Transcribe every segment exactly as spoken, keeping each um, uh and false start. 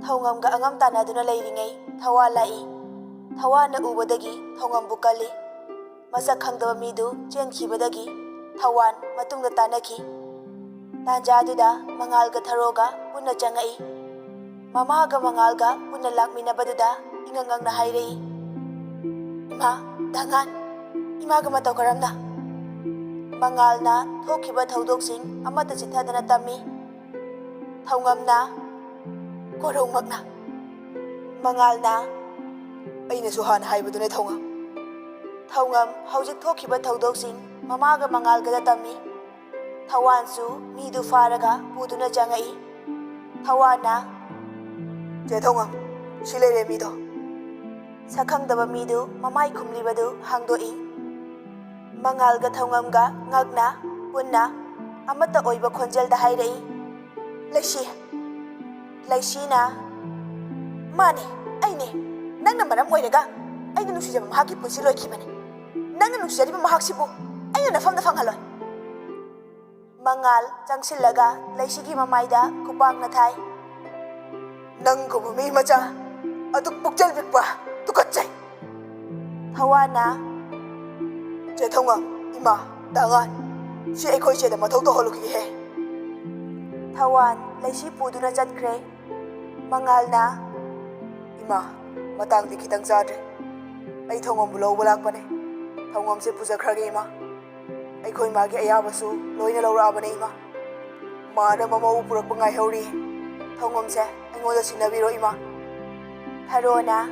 ꯊꯧꯉꯝꯒ ꯑꯉꯝ ꯇꯥꯟꯅꯗꯨꯅ ꯂꯩꯔꯤꯉꯩ ꯊꯋꯥꯟ ꯂꯥꯛꯏ꯫ ꯊꯋꯥꯟꯅ ꯎꯕꯗꯒꯤ ꯊꯧꯉꯝꯕꯨ ꯀꯜꯂꯤ꯫ ꯃꯁꯛ ꯈꯪꯗꯕ ꯃꯤꯗꯨ ꯆꯦꯟꯈꯤꯕꯗꯒꯤ ꯊꯋꯥꯟ ꯃꯇꯨꯡꯗ ꯇꯥꯟꯅꯈꯤ꯫ ꯇꯥꯟꯖꯥꯗꯨꯗ ꯃꯉꯥꯜꯒ ꯊꯔꯣꯒ ꯄꯨꯟꯅ ꯆꯪꯉꯛꯏ꯫ ꯃꯃꯥꯒ ꯃꯉꯥꯜꯒ ꯄꯨꯟꯅ ꯂꯥꯛꯃꯤꯟꯅꯕꯗꯨꯗ ꯏꯉꯛ ꯉꯛꯅ ꯍꯥꯏꯔꯛꯏ, "ꯏꯃꯥ, ꯗꯥꯉꯥꯟ, ꯏꯃꯥꯒ ꯃꯇꯧ ꯀꯔꯝꯅ?" ꯃꯉꯥꯜꯅ ꯊꯣꯛꯈꯤꯕ ꯊꯧꯗꯣꯛꯁꯤꯡ ꯑꯃꯠꯇ ꯆꯤꯠꯊꯗꯅ ꯇꯝꯃꯤ꯫ ꯊꯧꯉꯝꯅ ꯀꯣꯔꯧꯃꯛꯅ꯫ ꯃꯉꯥꯜꯅ, "ꯑꯩꯅꯁꯨ ꯍꯥꯟꯅ ꯍꯥꯏꯕꯗꯨꯅꯦ, ꯊꯧꯉꯝ꯫" ꯊꯧꯉꯝ ꯍꯧꯖꯤꯛ ꯊꯣꯛꯈꯤꯕ ꯊꯧꯗꯣꯛꯁꯤꯡ ꯃꯃꯥꯒ ꯃꯉꯥꯜꯒꯗ ꯇꯝꯃꯤ꯫ ꯊꯋꯥꯟꯁꯨ ꯃꯤꯗꯨ ꯐꯥꯔꯒ ꯄꯨꯗꯨꯅ ꯆꯪꯉꯛꯏ꯫ ꯊꯋꯥꯟꯅ, "ꯆꯦ ꯊꯧꯉꯝ, ꯁꯤ ꯂꯩꯔꯦ ꯃꯤꯗꯣ꯫" ꯁꯛꯈꯪꯗꯕ ꯃꯤꯗꯨ ꯃꯃꯥꯏ ꯈꯨꯝꯂꯤꯕꯗꯨ ꯍꯥꯡꯗꯣꯛꯏ꯫ ꯃꯉꯥꯜꯒ ꯊꯧꯉꯝꯒ ꯉꯛꯅ ꯄꯨꯟꯅ ꯑꯃꯠꯇ ꯑꯣꯏꯕ ꯈꯣꯟꯖꯦꯜꯗ ꯍꯥꯏꯔꯛꯏ, "ꯂꯩꯁꯤ꯫" ꯂꯩꯁꯤꯅ, "ꯃꯥꯅꯦ, ꯑꯩꯅꯦ꯫ ꯅꯪꯅ ꯃꯔꯝ ꯑꯣꯏꯔꯒ ꯑꯩꯅ ꯅꯨꯡꯁꯤꯖꯕ ꯃꯍꯥꯛꯀꯤ ꯄꯨꯟꯁꯤ ꯂꯣꯏꯈꯤꯕꯅꯤ꯫ ꯅꯪꯅ ꯅꯨꯡꯁꯤꯖꯔꯤꯕ ꯃꯍꯥꯛꯁꯤꯕꯨ ꯑꯩꯅ ꯅꯐꯝꯗ ꯐꯪꯍꯜꯂꯣꯏ꯫" ꯃꯉꯥꯜ ꯆꯪꯁꯤꯜꯂꯒ ꯂꯩꯁꯤꯒꯤ ꯃꯃꯥꯏꯗ ꯈꯨꯄꯥꯛꯅ ꯊꯥꯏ꯫ "ꯅꯪꯒꯨꯝꯕ ꯃꯤ ꯃꯆꯥ ꯑꯗꯨꯛ ꯄꯨꯛꯆꯦꯜ ꯄꯤꯛꯄ, ꯇꯨꯀꯠꯆꯩ!" ꯊꯋꯥꯟꯅ, "ꯆꯦ ꯊꯧꯉꯝ, ꯏꯃꯥ, ꯗꯥꯉꯥꯟ, ꯁꯤ ꯑꯩꯈꯣꯏ ꯆꯦꯗ ꯃꯊꯧ ꯇꯧꯍꯜꯂꯨꯈꯤꯒꯦꯍꯦ꯫" ꯊꯋꯥꯟ ꯂꯩꯁꯤ ꯄꯨꯗꯨꯅ ꯆꯠꯈ꯭ꯔꯦ꯫ ꯃꯉꯥꯜꯅ, "ꯏꯃꯥ, ꯃꯇꯥꯡꯗꯤ ꯈꯤꯇꯪ ꯆꯥꯗ꯭ꯔꯦ꯫ ꯑꯩ ꯊꯧꯉꯝꯕꯨ ꯂꯧꯕ ꯂꯥꯛꯄꯅꯦ꯫ ꯊꯧꯉꯝꯁꯦ ꯄꯨꯖꯈ꯭ꯔꯒꯦ, ꯏꯃꯥ꯫ ꯑꯩꯈꯣꯏ ꯃꯥꯒꯤ ꯑꯌꯥꯕꯁꯨ ꯂꯣꯏꯅ ꯂꯧꯔꯛꯑꯕꯅꯦ, ꯏꯃꯥ꯫ ꯃꯥꯅ ꯃꯃꯧ ꯄꯨꯔꯛꯄ ꯉꯥꯏꯍꯧꯔꯤ꯫ ꯊꯧꯉꯝꯁꯦ ꯑꯩꯉꯣꯟꯗ ꯁꯤꯟꯅꯕꯤꯔꯣ, ꯏꯃꯥ꯫" ꯊꯔꯣꯅ,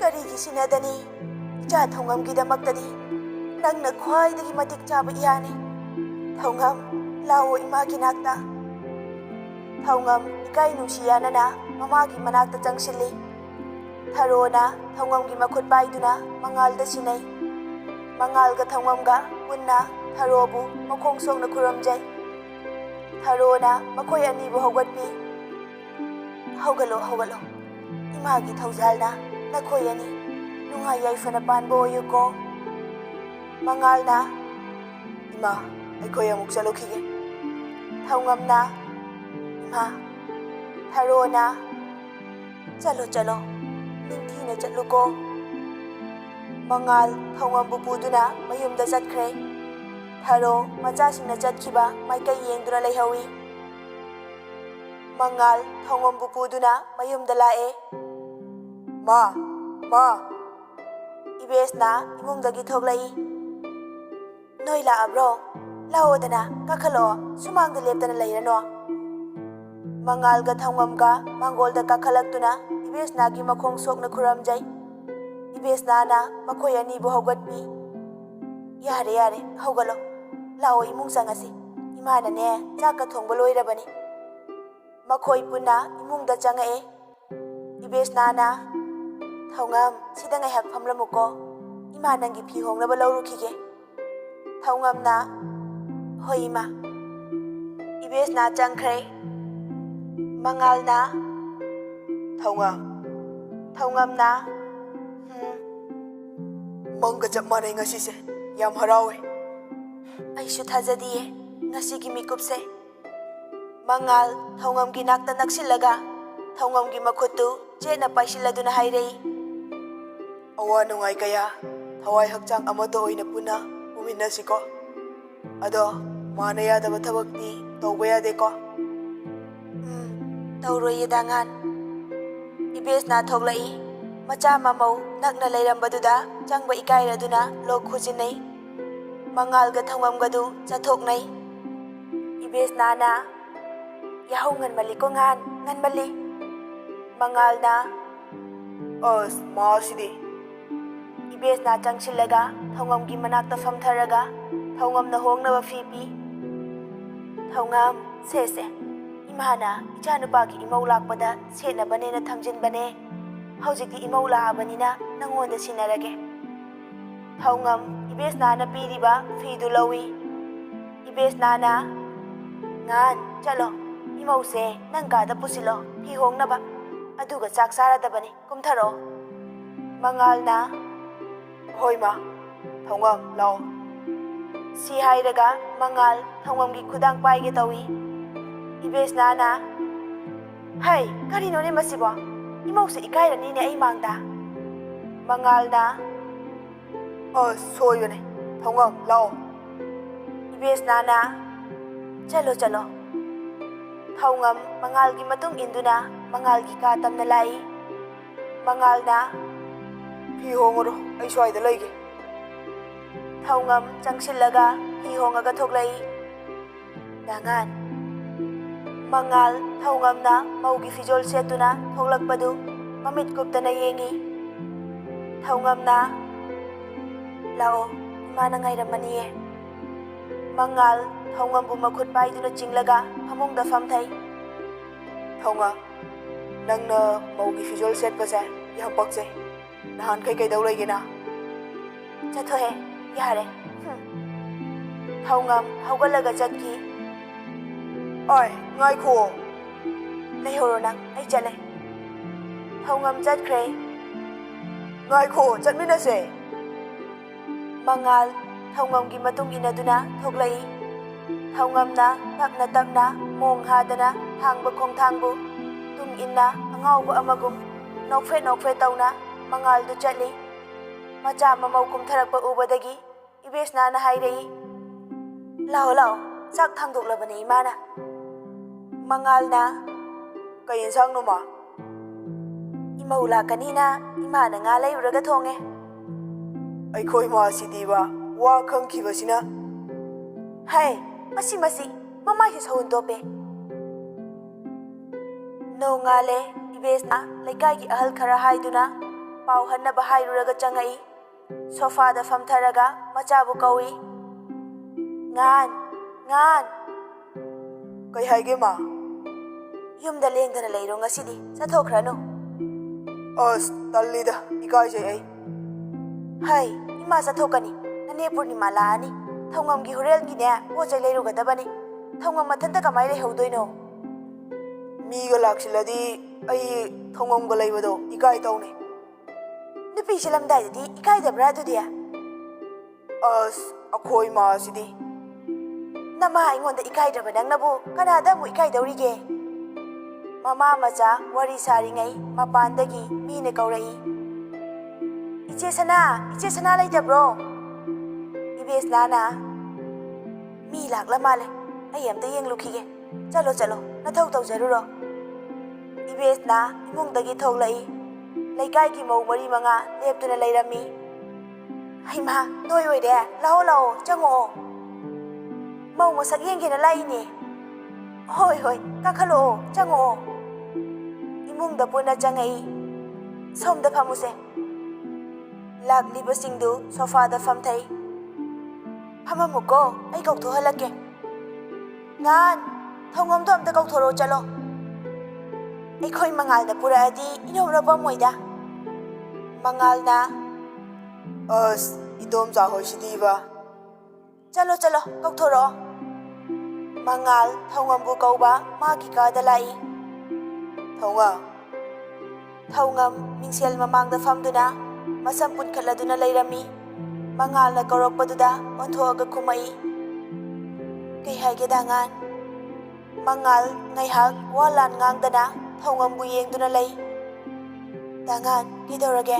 "ꯀꯔꯤꯒꯤ ꯁꯤꯟꯅꯗꯅꯤ? ꯏꯆꯥ ꯊꯧꯉꯝꯒꯤꯗꯃꯛꯇꯗꯤ ꯅꯪꯅ ꯈ꯭ꯋꯥꯏꯗꯒꯤ ꯃꯇꯤꯛ ꯆꯥꯕ ꯏꯌꯥꯅꯤ꯫ ꯊꯧꯉꯝ, ꯂꯥꯛꯑꯣ ꯏꯃꯥꯒꯤ ꯅꯥꯛꯇ꯫" ꯊꯧꯉꯝ ꯏꯀꯥꯏ ꯅꯨꯡꯁꯤ ꯌꯥꯅꯅ ꯃꯃꯥꯒꯤ ꯃꯅꯥꯛꯇ ꯆꯪꯁꯤꯜꯂꯤ꯫ ꯊꯔꯣꯅ ꯊꯧꯉꯝꯒꯤ ꯃꯈꯨꯠ ꯄꯥꯏꯗꯨꯅ ꯃꯉꯥꯜꯗ ꯁꯤꯟꯅꯩ꯫ ꯃꯉꯥꯜꯒ ꯊꯧꯉꯝꯒ ꯄꯨꯟꯅ ꯊꯔꯣꯕꯨ ꯃꯈꯣꯡ ꯁꯣꯛꯅ ꯈꯨꯔꯨꯝꯖꯩ꯫ ꯊꯔꯣꯅ ꯃꯈꯣꯏ ꯑꯅꯤꯕꯨ ꯍꯧꯒꯠꯄꯤ꯫ "ꯍꯧꯒꯠꯂꯣ, ꯍꯧꯒꯠꯂꯣ꯫ ꯏꯃꯥꯒꯤ ꯊꯧꯖꯥꯜꯅ ꯅꯈꯣꯏ ꯑꯅꯤ ꯅꯨꯡꯉꯥꯏ ꯌꯥꯏꯐꯅ ꯄꯥꯟꯕ ꯑꯣꯏꯌꯨꯀꯣ꯫" ꯃꯉꯥꯜꯅ, "ꯏꯃꯥ, ꯑꯩꯈꯣꯏ ꯑꯃꯨꯛ ꯆꯠꯂꯨꯈꯤꯒꯦ꯫" ꯊꯧꯉꯝꯅ, "ꯏꯃꯥ, ꯊꯔꯣꯅ, "ꯆꯠꯂꯣ, ꯆꯠꯂꯣ, ꯅꯤꯡꯊꯤꯅ ꯆꯠꯂꯨꯀꯣ"꯫ ꯃꯉꯥꯜ ꯊꯧꯉꯝꯕꯨ ꯄꯨꯗꯨꯅ ꯃꯌꯨꯝꯗ ꯆꯠꯈ꯭ꯔꯦ꯫ ꯊꯔꯣ ꯃꯆꯥꯁꯤꯡꯅ ꯆꯠꯈꯤꯕ ꯃꯥꯏꯀꯩ ꯌꯦꯡꯗꯨꯅ ꯂꯩꯍꯧꯏ꯫ ꯃꯉꯥꯜ ꯊꯧꯉꯝꯕꯨ ꯄꯨꯗꯨꯅ ꯃꯌꯨꯝꯗ ꯂꯥꯛꯑꯦ꯫ "ꯃꯥ, ꯃꯥ!" ꯏꯕꯦꯁꯅ ꯏꯃꯨꯡꯗꯒꯤ ꯊꯣꯛꯂꯛꯏ꯫ "ꯅꯣꯏ ꯂꯥꯛꯑꯕ꯭ꯔꯣ? ꯂꯥꯛꯑꯣꯗꯅ, ꯀꯥꯈꯠꯂꯛꯑꯣ, ꯁꯨꯃꯥꯡꯗ ꯂꯦꯞꯇꯅ ꯂꯩꯔꯅꯣ"꯫ ꯃꯉꯥꯜꯒ ꯊꯧꯉꯝꯒ ꯃꯥꯡꯒꯣꯜꯗ ꯀꯥꯈꯠꯂꯛꯇꯨꯅ ꯏꯕꯦꯁꯅꯥꯒꯤ ꯃꯈꯣꯡ ꯁꯣꯛꯅ ꯈꯨꯔꯝꯖꯩ꯫ ꯏꯕꯦꯁꯅꯥꯅ ꯃꯈꯣꯏ ꯑꯅꯤꯕꯨ ꯍꯧꯒꯠꯄꯤ꯫ "ꯌꯥꯔꯦ, ꯌꯥꯔꯦ, ꯍꯧꯒꯠꯂꯣ꯫ ꯂꯥꯛꯑꯣ, ꯏꯃꯨꯡ ꯆꯪꯉꯁꯤ꯫ ꯏꯃꯥꯅꯅꯦ, ꯆꯥꯛꯀ ꯊꯣꯡꯕ ꯂꯣꯏꯔꯕꯅꯤ"꯫ ꯃꯈꯣꯏ ꯄꯨꯟꯅ ꯏꯃꯨꯡꯗ ꯆꯪꯉꯛꯑꯦ꯫ ꯏꯕꯦꯁꯅꯥꯅ, "ꯊꯧꯉꯝ, ꯁꯤꯗ ꯉꯥꯏꯍꯥꯛ ꯐꯝꯂꯝꯃꯨꯀꯣ꯫ ꯏꯃꯥ ꯅꯪꯒꯤ ꯐꯤ ꯍꯣꯡꯅꯕ ꯂꯧꯔꯨꯈꯤꯒꯦ"꯫ ꯊꯧꯉꯝꯅ, "ꯍꯣꯏ, ꯏꯃꯥ"꯫ ꯏꯕꯦꯁꯅꯥ ꯆꯪꯈ꯭ꯔꯦ꯫ ꯃꯉꯥꯜꯅ, "ꯊꯧꯉꯝ"꯫ ꯊꯧꯉꯝꯅ, "ꯍꯨꯝ"꯫ "ꯃꯪꯒ ꯆꯞ ꯃꯥꯟꯅꯩ ꯉꯁꯤꯁꯦ꯫ ꯌꯥꯝ ꯍꯔꯥꯎꯋꯦ"꯫ "ꯑꯩꯁꯨ ꯊꯥꯖꯗꯤꯌꯦ ꯉꯁꯤꯒꯤ ꯃꯤꯀꯨꯞꯁꯦ"꯫ ꯃꯉꯥꯜ ꯊꯧꯉꯝꯒꯤ ꯅꯥꯛꯇ ꯅꯛꯁꯤꯜꯂꯒ ꯊꯧꯉꯝꯒꯤ ꯃꯈꯨꯠꯇꯨ ꯆꯦꯠꯅ ꯄꯥꯏꯁꯤꯜꯂꯗꯨꯅ ꯍꯥꯏꯔꯛꯏ꯫ "ꯑꯋꯥ ꯅꯨꯡꯉꯥꯏ ꯀꯌꯥ ꯊꯋꯥꯏ ꯍꯛꯆꯥꯡ ꯑꯃꯠꯇ ꯑꯣꯏꯅ ꯄꯨꯟꯅ ꯄꯨꯃꯤꯟꯅꯁꯤꯀꯣ꯫ ꯑꯗꯣ ꯃꯥꯅ ꯌꯥꯗꯕ ꯊꯕꯛꯇꯤ ꯇꯧꯕ ꯌꯥꯗꯦꯀꯣ"꯫ "ꯎꯝ, ꯇꯧꯔꯣꯏꯌꯦ ꯗꯥꯉꯥꯟ"꯫ ꯏꯕꯦꯁꯅꯥ ꯊꯣꯛꯂꯛꯏ꯫ ꯃꯆꯥ ꯃꯃꯧ ꯅꯛꯅ ꯂꯩꯔꯝꯕꯗꯨꯗ ꯆꯪꯕ ꯏꯀꯥꯏꯔꯗꯨꯅ ꯂꯣꯛ ꯈꯨꯖꯤꯟꯅꯩ꯫ ꯃꯉꯥꯜꯒ ꯊꯧꯉꯝꯒꯗꯨ ꯆꯠꯊꯣꯛꯅꯩ꯫ ꯏꯕꯦꯁꯅꯥꯅ, "ꯌꯥꯍꯧ ꯉꯟꯃꯜꯂꯤꯀꯣ ꯉꯥꯟ, ꯉꯟꯃꯜꯂꯤ"꯫ ꯃꯉꯥꯜꯅ, "ꯑꯁ, ꯃꯥꯁꯤꯗꯤ"꯫ ꯏꯕꯦꯁꯅꯥ ꯆꯪꯁꯤꯜꯂꯒ ꯊꯧꯉꯝꯒꯤ ꯃꯅꯥꯛꯇ ꯐꯝꯊꯔꯒ ꯊꯧꯉꯝꯅ ꯍꯣꯡꯅꯕ ꯐꯤ ꯄꯤ꯫ "ꯊꯧꯉꯝ, ꯁꯦ, ꯁꯦ, ꯏꯃꯥꯅ ꯏꯆꯥꯅꯨꯄꯥꯒꯤ ꯏꯃꯧ ꯂꯥꯛꯄꯗ ꯁꯦꯠꯅꯕꯅꯦꯅ ꯊꯝꯖꯤꯟꯕꯅꯦ꯫ ꯍꯧꯖꯤꯛꯇꯤ ꯏꯃꯧ ꯂꯥꯛꯑꯕꯅꯤꯅ ꯅꯪꯉꯣꯟꯗ ꯁꯤꯟꯅꯔꯒꯦ"꯫ ꯊꯧꯉꯝ ꯏꯕꯦꯁꯅꯥꯅ ꯄꯤꯔꯤꯕ ꯐꯤꯗꯨ ꯂꯧꯏ꯫ ꯏꯕꯦꯁꯅꯥꯅ, "ꯉꯥꯟ, ꯆꯠꯂꯣ, ꯏꯃꯧꯁꯦ ꯅꯪ ꯀꯥꯗ ꯄꯨꯁꯤꯜꯂꯣ, ꯐꯤ ꯍꯣꯡꯅꯕ꯫ ꯑꯗꯨꯒ ꯆꯥꯛ ꯆꯥꯔꯗꯕꯅꯤ, ꯀꯨꯝꯊꯔꯛꯑꯣ"꯫ ꯃꯉꯥꯜꯅ, "ꯍꯣꯏ, ꯃꯥ꯫ ꯊꯧꯉꯝ, ꯂꯥꯛꯑꯣ"꯫ ꯁꯤ ꯍꯥꯏꯔꯒ ꯃꯉꯥꯜ ꯊꯧꯉꯝꯒꯤ ꯈꯨꯗꯥꯡ ꯄꯥꯏꯒꯦ ꯇꯧꯏ꯫ ꯏꯕꯦꯁꯅꯥꯅ, ꯍꯩ, ꯀꯔꯤꯅꯣꯅꯦ ꯃꯁꯤꯕꯣ? ꯏꯃꯧꯁꯦ ꯏꯀꯥꯏꯔꯅꯤꯅꯦ ꯑꯩ ꯃꯥꯡꯗ꯫ ꯃꯉꯥꯜꯅ, "ꯑꯣ, ꯁꯣꯏꯕꯅꯦ꯫ ꯊꯧꯉꯝ, ꯂꯥꯛꯑꯣ꯫" ꯏꯕꯦꯁꯅꯥꯅ, "ꯆꯠꯂꯣ, ꯆꯠꯂꯣ꯫" ꯊꯧꯉꯝ ꯃꯉꯥꯜꯒꯤ ꯃꯇꯨꯡ ꯏꯟꯗꯨꯅ ꯃꯉꯥꯜꯒꯤ ꯀꯥ ꯇꯝꯅ ꯂꯥꯛꯏ꯫ ꯃꯉꯥꯜꯅ, "ꯐꯤ ꯍꯣꯡꯉꯨꯔꯣ, ꯑꯩ ꯁ꯭ꯋꯥꯏꯗ ꯂꯩꯒꯦ꯫" ꯊꯧꯉꯝ ꯆꯪꯁꯤꯜꯂꯒ ꯐꯤ ꯍꯣꯡꯉꯒ ꯊꯣꯛꯂꯛꯏ꯫ ꯗꯥꯉꯥꯟ꯫ ꯃꯉꯥꯜ ꯊꯧꯉꯝꯅ ꯃꯧꯒꯤ ꯐꯤꯖꯣꯜ ꯁꯦꯠꯇꯨꯅ ꯊꯣꯛꯂꯛꯄꯗꯨ ꯃꯃꯤꯠ ꯀꯨꯞꯇꯅ ꯌꯦꯡꯏ꯫ ꯊꯧꯉꯝꯅ, "ꯂꯥꯛꯑꯣ, ꯏꯃꯥꯅ ꯉꯥꯏꯔꯝꯃꯅꯤꯌꯦ꯫" ꯃꯉꯥꯜ ꯊꯧꯉꯝꯕꯨ ꯃꯈꯨꯠ ꯄꯥꯏꯗꯨꯅ ꯆꯤꯡꯂꯒ ꯐꯃꯨꯡꯗ ꯐꯝꯊꯩ꯫ "ꯊꯧꯉꯝ, ꯅꯪꯅ ꯃꯧꯒꯤ ꯐꯤꯖꯣꯜ ꯁꯦꯠꯄꯁꯦ ꯌꯥꯝ ꯄꯛꯆꯩ꯫ ꯅꯍꯥꯟꯈꯩ ꯀꯩꯗꯧ ꯂꯩꯒꯦ ꯅꯪ?" "ꯆꯠꯊꯣꯛꯑꯦ, ꯌꯥꯔꯦ꯫" ꯍꯨꯝ꯫ ꯊꯧꯉꯝ ꯍꯧꯒꯠꯂꯒ ꯆꯠꯈꯤ꯫ "ꯑꯣꯏ, ꯉꯥꯏꯈꯣ꯫" "ꯂꯩꯍꯧꯔꯣ ꯅꯪ, ꯑꯩ ꯆꯠꯂꯦ꯫" ꯊꯧꯉꯝ ꯆꯠꯈ꯭ꯔꯦ꯫ "ꯉꯥꯏꯈꯣ, ꯆꯠꯃꯤꯟꯅꯁꯦ꯫" ꯃꯉꯥꯜ ꯊꯧꯉꯝꯒꯤ ꯃꯇꯨꯡ ꯏꯟꯅꯗꯨꯅ ꯊꯣꯛꯂꯛꯏ꯫ ꯊꯧꯉꯝꯅ ꯇꯞꯅ ꯇꯞꯅ ꯃꯣꯡ ꯍꯥꯗꯅ ꯊꯥꯡꯕ ꯈꯣꯡꯊꯥꯡꯕꯨ ꯇꯨꯡ ꯏꯟꯅ ꯑꯉꯥꯎꯕ ꯑꯃꯒꯨꯝ ꯅꯣꯛꯐꯦꯠ ꯅꯣꯛꯐꯦꯠ ꯇꯧꯅ ꯃꯉꯥꯜꯗꯨ ꯆꯠꯂꯤ꯫ ꯃꯆꯥ ꯃꯃꯧ ꯀꯨꯝꯊꯔꯛꯄ ꯎꯕꯗꯒꯤ ꯏꯕꯦꯁꯅꯥꯅ ꯍꯥꯏꯔꯛꯏ, "ꯂꯥꯛꯑꯣ, ꯂꯥꯛꯑꯣ, ꯆꯥꯛ ꯊꯥꯡꯗꯣꯛꯂꯕꯅꯦ ꯏꯃꯥꯅ꯫" ꯃꯉꯥꯜꯅ, "ꯀꯩ ꯌꯦꯟꯁꯥꯡꯅꯣ, ꯃꯥ?" "ꯏꯃꯧ ꯂꯥꯛꯀꯅꯤꯅ ꯏꯃꯥꯅ ꯉꯥ ꯂꯩꯔꯨꯔꯒ ꯊꯣꯡꯉꯦ꯫" ꯑꯩꯈꯣꯏ ꯃꯥꯁꯤꯗꯤꯕ, ꯋꯥ ꯈꯪꯈꯤꯕꯁꯤꯅ꯫ ꯍꯩ, ꯃꯁꯤ, ꯃꯁꯤ, ꯃꯃꯥꯏꯁꯨ ꯁꯎꯟ ꯇꯣꯞꯄꯦ꯫ ꯅꯣꯡꯉꯥꯜꯂꯦ, ꯏꯕꯦꯁꯅ ꯂꯩꯀꯥꯏꯒꯤ ꯑꯍꯜ ꯈꯔ ꯍꯥꯏꯗꯨꯅ ꯄꯥꯎ ꯍꯟꯅꯕ ꯍꯥꯏꯔꯨꯔꯒ ꯆꯪꯉꯛꯏ꯫ ꯁꯣꯐꯥꯗ ꯐꯝꯊꯔꯒ ꯃꯆꯥꯕꯨ ꯀꯧꯏ꯫ "ꯉꯥꯟ, ꯉꯥꯟ!" "ꯀꯩ ꯍꯥꯏꯒꯦ, ꯃꯥ?" "ꯌꯨꯝꯗ ꯂꯦꯡꯗꯅ ꯂꯩꯔꯣ ꯉꯁꯤꯗꯤ, ꯆꯠꯊꯣꯛꯈ꯭ꯔꯅꯨ꯫" "ꯑꯁ, ꯇꯜꯂꯤꯗ, ꯏꯀꯥꯏꯖꯩ ꯑꯩ꯫" "ꯍꯩ, ꯏꯃꯥ ꯆꯠꯊꯣꯛꯀꯅꯤ, ꯅꯅꯦ ꯄꯨꯔꯅꯤꯃꯥ ꯂꯥꯛꯑꯅꯤ, ꯊꯧꯉꯝꯒꯤ ꯍꯣꯔꯦꯟꯒꯤꯅꯦ ꯄꯣꯠ ꯆꯩ ꯂꯩꯔꯨꯒꯗꯕꯅꯤ, ꯊꯧꯉꯝ ꯃꯊꯟꯇ ꯀꯃꯥꯏ ꯂꯩꯍꯧꯗꯣꯏꯅꯣ?" "ꯃꯤꯒ ꯂꯥꯛꯁꯤꯜꯂꯗꯤ ꯑꯩ ꯊꯧꯉꯝꯒ ꯂꯩꯕꯗꯣ ꯏꯀꯥꯏ ꯇꯧꯅꯤ꯫" "ꯅꯨꯄꯤ ꯆꯦꯜꯂꯝꯗꯥꯏꯗꯗꯤ ꯏꯀꯥꯏꯗꯕ꯭ꯔꯥ ꯑꯗꯨꯗꯤ?" "ꯑꯁ, ꯑꯩꯈꯣꯏ ꯃꯥꯁꯤꯗꯤ꯫" "ꯅꯃꯥ ꯑꯩꯉꯣꯟꯗ ꯏꯀꯥꯏꯗ꯭ꯔꯕ ꯅꯪꯅꯕꯨ ꯀꯅꯥꯗ ꯑꯃꯨꯛ ꯏꯀꯥꯏꯗꯧꯔꯤꯒꯦ?" ꯃꯃꯥ ꯃꯆꯥ ꯋꯥꯔꯤ ꯁꯥꯔꯤꯉꯩ ꯃꯄꯥꯟꯗꯒꯤ ꯃꯤꯅ ꯀꯧꯔꯛꯏ꯫ "ꯏꯆꯦ ꯁꯅꯥ, ꯏꯆꯦ ꯁꯅꯥ ꯂꯩꯇꯕ꯭ꯔꯣ?" ꯏꯕꯦꯁꯅꯥꯅ, "ꯃꯤ ꯂꯥꯛꯂ ꯃꯥꯜꯂꯦ, ꯑꯩ ꯑꯝꯇ ꯌꯦꯡꯂꯨꯈꯤꯒꯦ꯫ ꯆꯠꯂꯣ, ꯆꯠꯂꯣ, ꯅꯊꯧ ꯇꯧꯖꯔꯨꯔꯣ꯫" ꯏꯕꯦꯁꯅꯥ ꯏꯃꯨꯡꯗꯒꯤ ꯊꯣꯛꯂꯛꯏ꯫ ꯂꯩꯀꯥꯏꯒꯤ ꯃꯧ ꯃꯔꯤ ꯃꯉꯥ ꯂꯦꯞꯇꯨꯅ ꯂꯩꯔꯝꯃꯤ꯫ "ꯍꯩꯃꯥ, ꯅꯣꯏ ꯑꯣꯏꯔꯦ? ꯂꯥꯛꯑꯣ, ꯂꯥꯛꯑꯣ, ꯆꯪꯉꯛꯑꯣ꯫ ꯃꯧ ꯃꯁꯛ ꯌꯦꯡꯒꯦꯅ ꯂꯥꯛꯏꯅꯦ꯫" "ꯍꯣꯏ, ꯍꯣꯏ, ꯀꯥꯈꯠꯂꯛꯑꯣ, ꯆꯪꯉꯛꯑꯣ꯫" ꯏꯃꯨꯡꯗ ꯄꯨꯟꯅ ꯆꯪꯉꯛꯏ꯫ "ꯁꯣꯝꯗ ꯐꯝꯃꯨꯁꯦ꯫" ꯂꯥꯛꯂꯤꯕꯁꯤꯡꯗꯨ ꯁꯣꯐꯥꯗ ꯐꯝꯊꯩ꯫ "ꯐꯝꯃꯝꯃꯨꯀꯣ, ꯑꯩ ꯀꯧꯊꯣꯛꯍꯜꯂꯛꯀꯦ꯫" "ꯉꯥꯟ, ꯊꯧꯉꯝꯗꯣ ꯑꯝꯇ ꯀꯧꯊꯣꯔꯛꯑꯣ ꯆꯠꯂꯣ꯫" "ꯑꯩꯈꯣꯏ ꯃꯉꯥꯜꯗ ꯄꯨꯔꯛꯑꯗꯤ ꯏꯅꯧ ꯅꯧꯄꯝꯃꯣꯏꯗ꯫" ꯃꯉꯥꯜꯅ, "ꯑꯁ, ꯏꯗꯣꯝꯆꯥ ꯍꯣꯏꯁꯤꯗꯤꯕ꯫" "ꯆꯠꯂꯣ, ꯆꯠꯂꯣ, ꯀꯧꯊꯣꯔꯛꯑꯣ꯫" ꯃꯉꯥꯜ ꯊꯧꯉꯝꯕꯨ ꯀꯧꯕ ꯃꯥꯒꯤ ꯀꯥꯗ ꯂꯥꯛꯏ꯫ "ꯊꯧꯉꯝ꯫" ꯊꯧꯉꯝ ꯃꯤꯡꯁꯦꯜ ꯃꯃꯥꯡꯗ ꯐꯝꯗꯨꯅ ꯃꯁꯝ ꯄꯨꯟꯈꯠꯂꯗꯨꯅ ꯂꯩꯔꯝꯃꯤ꯫ ꯃꯉꯥꯜꯅ ꯀꯧꯔꯛꯄꯗꯨꯗ ꯑꯣꯟꯊꯣꯛꯑꯒ ꯈꯨꯝꯃꯛꯏ꯫ "ꯀꯩ ꯍꯥꯏꯒꯦ, ꯗꯥ ꯉꯥꯟ?" ꯃꯉꯥꯜ ꯉꯥꯏꯍꯥꯛ ꯋꯥ ꯂꯥꯟ ꯉꯥꯡꯗꯅ ꯊꯧꯉꯝꯕꯨ ꯌꯦꯡꯗꯨꯅ ꯂꯩ꯫ "ꯗꯥ ꯉꯥꯟ, ꯀꯩꯗꯧꯔꯒꯦ?"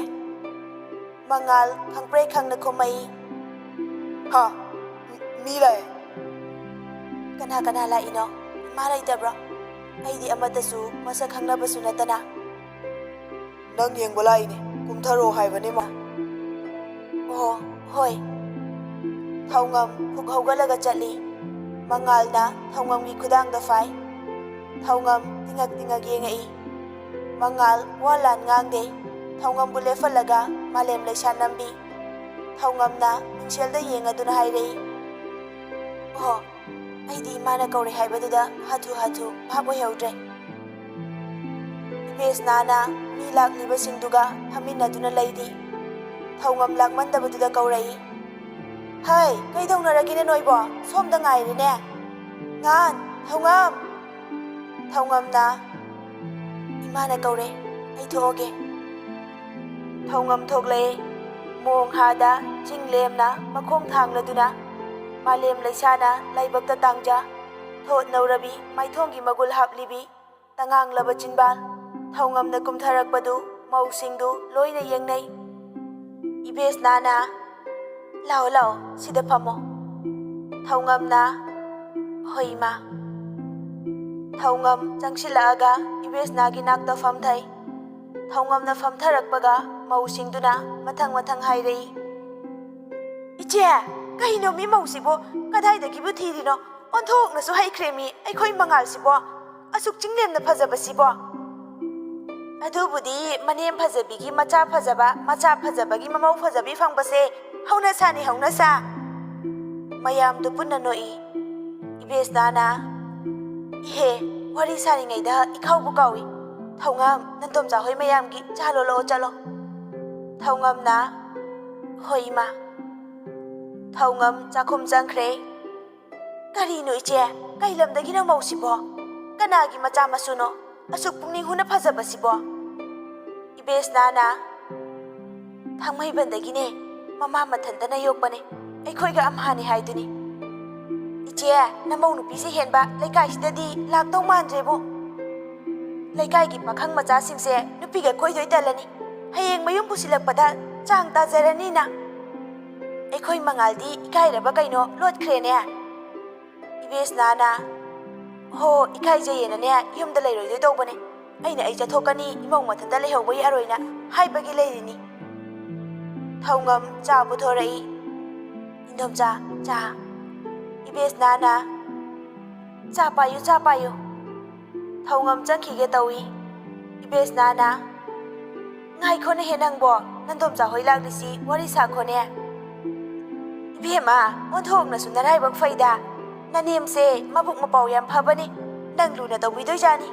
ꯃꯉꯥꯜ ꯈꯪꯄ꯭ꯔꯦꯛ ꯈꯪꯅ ꯈꯨꯝꯃꯛꯏ꯫ "ꯍꯥ? ꯃꯤ ꯂꯥꯛꯑꯦ?" "ꯀꯅꯥ ꯀꯅꯥ ꯂꯥꯛꯏꯅꯣ? ꯏꯃꯥ ꯂꯩꯇꯕ꯭ꯔꯣ? ꯑꯩꯗꯤ ꯑꯃꯠꯇꯁꯨ ꯃꯁꯛ ꯈꯪꯅꯕꯁꯨ ꯅꯠꯇꯅ꯫" "ꯅꯪ ꯌꯦꯡꯕ ꯂꯥꯛꯏꯅꯦ, ꯀꯨꯝꯊꯔꯛꯑꯣ ꯍꯥꯏꯕꯅꯦ, ꯃꯥ꯫" "ꯑꯣ, ꯍꯣꯏ꯫" ꯊꯧꯉꯝ ꯐꯨꯛ ꯍꯧꯒꯠꯂꯒ ꯆꯠꯂꯤ꯫ ꯃꯉꯥꯜꯅ ꯊꯧꯉꯝꯒꯤ ꯈꯨꯗꯥꯡꯗ ꯐꯥꯏ꯫ ꯊꯧꯉꯝ ꯇꯤꯉꯛ ꯇꯤꯉꯛ ꯌꯦꯡꯉꯛꯏ꯫ ꯃꯉꯥꯜ ꯋꯥ ꯂꯥꯟ ꯉꯥꯡꯗꯦ꯫ ꯊꯧꯉꯝꯕꯨ ꯂꯦꯞꯍꯜꯂꯒ ꯃꯥꯂꯦꯝ ꯂꯩꯁꯥ ꯅꯝꯕꯤ꯫ ꯊꯧꯉꯝꯅ ꯃꯤꯡꯁꯦꯜꯗ ꯌꯦꯡꯉꯗꯨꯅ ꯍꯥꯏꯔꯛꯏ, "ꯑꯣ, ꯑꯩꯗꯤ ꯏꯃꯥꯅ ꯀꯧꯔꯦ ꯍꯥꯏꯕꯗꯨꯗ ꯍꯥꯊꯨ ꯍꯥꯊꯨ ꯚꯥꯞ ꯑꯣꯏꯍꯧꯗ꯭ꯔꯦ꯫" ꯏꯕꯦꯁꯅꯥꯅ ꯃꯤ ꯂꯥꯛꯂꯤꯕꯁꯤꯡꯗꯨꯒ ꯐꯝꯃꯤꯟꯅꯗꯨꯅ ꯂꯩꯔꯤ꯫ ꯊꯧꯉꯝ ꯂꯥꯛꯃꯟꯗꯕꯗꯨꯗ ꯀꯧꯔꯛꯏ, "ꯍꯩ, ꯀꯩꯗꯧꯅꯔꯒꯦꯅꯦ ꯅꯣꯏꯕꯣ? ꯁꯣꯝꯗ ꯉꯥꯏꯔꯤꯅꯦ꯫ ꯉꯥꯟ, ꯊꯧꯉꯝ!" ꯊꯧꯉꯝꯅ, "ꯏꯃꯥꯅ ꯀꯧꯔꯦ, ꯑꯩ ꯊꯣꯛꯑꯒꯦ꯫" ꯊꯧꯉꯝ ꯊꯣꯛꯂꯛꯑꯦ꯫ ꯃꯣꯡ ꯍꯥꯗ ꯆꯤꯡ ꯂꯦꯝꯅ ꯃꯈꯣꯡ ꯊꯥꯡꯂꯗꯨꯅ, ꯃꯥꯂꯦꯝ ꯂꯩꯁꯥꯅ ꯂꯥꯏꯕꯛꯇ ꯇꯥꯡꯖ, ꯊꯣꯠ ꯅꯧꯔꯕꯤ ꯃꯥꯏꯊꯣꯡꯒꯤ ꯃꯒꯨꯜ ꯍꯥꯞꯂꯤꯕꯤ, ꯇꯉꯥꯡꯂꯕ ꯆꯤꯟꯕꯥꯜ꯫ ꯊꯧꯉꯝꯅ ꯀꯨꯝꯊꯔꯛꯄꯗꯨ ꯃꯧꯁꯤꯡꯗꯨ ꯂꯣꯏꯅ ꯌꯦꯡꯅꯩ꯫ ꯏꯕꯦꯁꯅꯥꯅ, "ꯂꯥꯛꯑꯣ, ꯂꯥꯛꯑꯣ, ꯁꯤꯗ ꯐꯝꯃꯣ꯫" ꯊꯧꯉꯝꯅ, "ꯍꯣꯏ, ꯏꯃꯥ꯫" ꯊꯧꯉꯝ ꯆꯪꯁꯤꯜꯂꯛꯑꯒ ꯏꯕꯦꯁꯅꯥꯒꯤ ꯅꯥꯛꯇ ꯐꯝꯊꯩ꯫ ꯊꯧꯉꯝꯅ ꯐꯝꯊꯔꯛꯄꯒ ꯃꯧꯁꯤꯡꯗꯨꯅ ꯃꯊꯪ ꯃꯊꯪ ꯍꯥꯏꯔꯛꯏ꯫ "ꯏꯆꯦ, ꯀꯩꯅꯣ ꯃꯤ ꯃꯧꯁꯤꯕꯨ ꯀꯗꯥꯏꯗꯒꯤꯕꯨ ꯊꯤꯔꯤꯅꯣ? ꯑꯣꯟꯊꯣꯛꯅꯁꯨ ꯍꯩꯈ꯭ꯔꯦ ꯃꯤ ꯑꯩꯈꯣꯏ ꯃꯉꯥꯜꯁꯤꯕꯣ꯫ ꯑꯁꯨꯛ ꯆꯤꯡꯂꯦꯝꯅ ꯐꯖꯕꯁꯤꯕꯣ?" "ꯑꯗꯨꯕꯨꯗꯤ ꯃꯅꯦꯝ ꯐꯖꯕꯤꯒꯤ ꯃꯆꯥ ꯐꯖꯕ, ꯃꯆꯥ ꯐꯖꯕꯒꯤ ꯃꯃꯧ ꯐꯖꯕꯤ ꯐꯪꯕꯁꯦ ꯍꯧꯅꯁꯥꯅꯤ, ꯍꯧꯅꯁꯥ꯫" ꯃꯌꯥꯝꯗꯨ ꯄꯨꯟꯅ ꯅꯣꯛꯏ꯫ ꯏꯕꯦꯁꯅꯥꯅ, "ꯏꯍꯦ, ꯋꯥꯔꯤ ꯁꯥꯔꯤꯉꯩꯗ ꯏꯀꯥꯎꯕꯨ ꯀꯥꯎꯏ꯫ ꯊꯧꯉꯝ, ꯅꯟꯗꯣꯝꯆꯥ ꯍꯣꯏ ꯃꯌꯥꯝꯒꯤ ꯆꯥ ꯂꯣꯜꯂꯛꯑꯣ ꯆꯠꯂꯣ꯫" ꯊꯧꯉꯝꯅ, "ꯍꯣꯏ, ꯏꯃꯥ꯫" ꯊꯧꯉꯝ ꯆꯥꯛꯈꯨꯝ ꯆꯪꯈ꯭ꯔꯦ꯫ "ꯀꯔꯤꯅꯣ ꯏꯆꯦ? ꯀꯩ ꯂꯝꯗꯒꯤꯅꯣ ꯃꯧꯁꯤꯕꯣ? ꯀꯅꯥꯒꯤ ꯃꯆꯥ ꯃꯁꯨꯅꯣ? ꯑꯁꯨꯛ ꯄꯨꯛꯅꯤꯡ ꯍꯨꯅ ꯐꯖꯕꯁꯤꯕꯣ?" ꯏꯕꯦꯁꯅꯥꯅ, "ꯊꯥꯡꯃꯩꯕꯟꯗꯒꯤꯅꯦ꯫ ꯃꯃꯥ ꯃꯊꯟꯇꯅ ꯌꯣꯛꯄꯅꯦ꯫ ꯑꯩꯈꯣꯏꯒ ꯑꯝꯍꯥꯅꯤ ꯍꯥꯏꯗꯨꯅꯤ꯫" "ꯏꯆꯦ, ꯅꯃꯧ ꯅꯨꯄꯤꯁꯦ ꯍꯦꯟꯕ ꯂꯩꯀꯥꯏꯁꯤꯗꯗꯤ ꯂꯥꯛꯇꯧ ꯃꯥꯟꯗ꯭ꯔꯦꯕꯨ꯫ ꯂꯩꯀꯥꯏꯒꯤ ꯄꯥꯈꯪ ꯃꯆꯥꯁꯤꯡꯁꯦ ꯅꯨꯄꯤꯒ ꯀꯣꯏꯗꯣꯏ ꯇꯜꯂꯅꯤ꯫ ꯍꯌꯦꯡ ꯃꯌꯨꯝ ꯄꯨꯁꯤꯜꯂꯛꯄꯗ ꯆꯥꯡ ꯇꯥꯖꯔꯅꯤꯅ꯫ ꯑꯩꯈꯣꯏ ꯃꯉꯥꯜꯗꯤ ꯏꯀꯥꯏꯔꯕ ꯀꯩꯅꯣ ꯂꯣꯠꯈ꯭ꯔꯦꯅꯦ꯫" ꯏꯕꯦꯁꯅꯥꯅ, "ꯍꯣ, ꯏꯀꯥꯏꯖꯩꯌꯦꯅꯅꯦ ꯌꯨꯝꯗ ꯂꯩꯔꯣꯏꯗꯣꯏ ꯇꯧꯕꯅꯦ꯫ ꯑꯩꯅ ꯑꯩ ꯆꯠꯊꯣꯛꯀꯅꯤ, ꯏꯃꯧ ꯃꯊꯟꯇ ꯂꯩꯍꯧꯕ ꯌꯥꯔꯣꯏꯅ ꯍꯥꯏꯕꯒꯤ ꯂꯩꯔꯤꯅꯤ꯫" ꯊꯧꯉꯝ ꯆꯥ ꯄꯨꯊꯣꯔꯛꯏ꯫ "ꯏꯟꯗꯣꯝꯆꯥ, ꯆꯥ꯫" ꯏꯕꯦꯁꯅꯥꯅ, "ꯆꯥ ꯄꯥꯏꯌꯨ, ꯆꯥ ꯄꯥꯏꯌꯨ꯫" ꯊꯧꯉꯝ ꯆꯪꯈꯤꯒꯦ ꯇꯧꯏ꯫ ꯏꯕꯦꯁꯅꯥꯅ, "ꯉꯥꯏꯈꯣꯅꯦꯍꯦ ꯅꯪꯕꯣ, ꯅꯟꯗꯣꯝꯆꯥ ꯍꯣꯏ ꯂꯥꯛꯂꯤꯁꯤ ꯋꯥꯔꯤ ꯁꯥꯈꯣꯅꯦ꯫" "ꯏꯕꯦꯝꯃ, ꯑꯣꯟꯊꯣꯛꯅꯁꯨ ꯅꯔꯥꯏꯕꯛ ꯐꯩꯗ꯫ ꯅꯅꯦꯝꯁꯦ ꯃꯕꯨꯛ ꯃꯄꯥꯎ ꯌꯥꯝ ꯐꯕꯅꯤ, ꯅꯪ ꯂꯨꯅ ꯇꯧꯕꯤꯗꯣꯏꯖꯥꯅꯤ꯫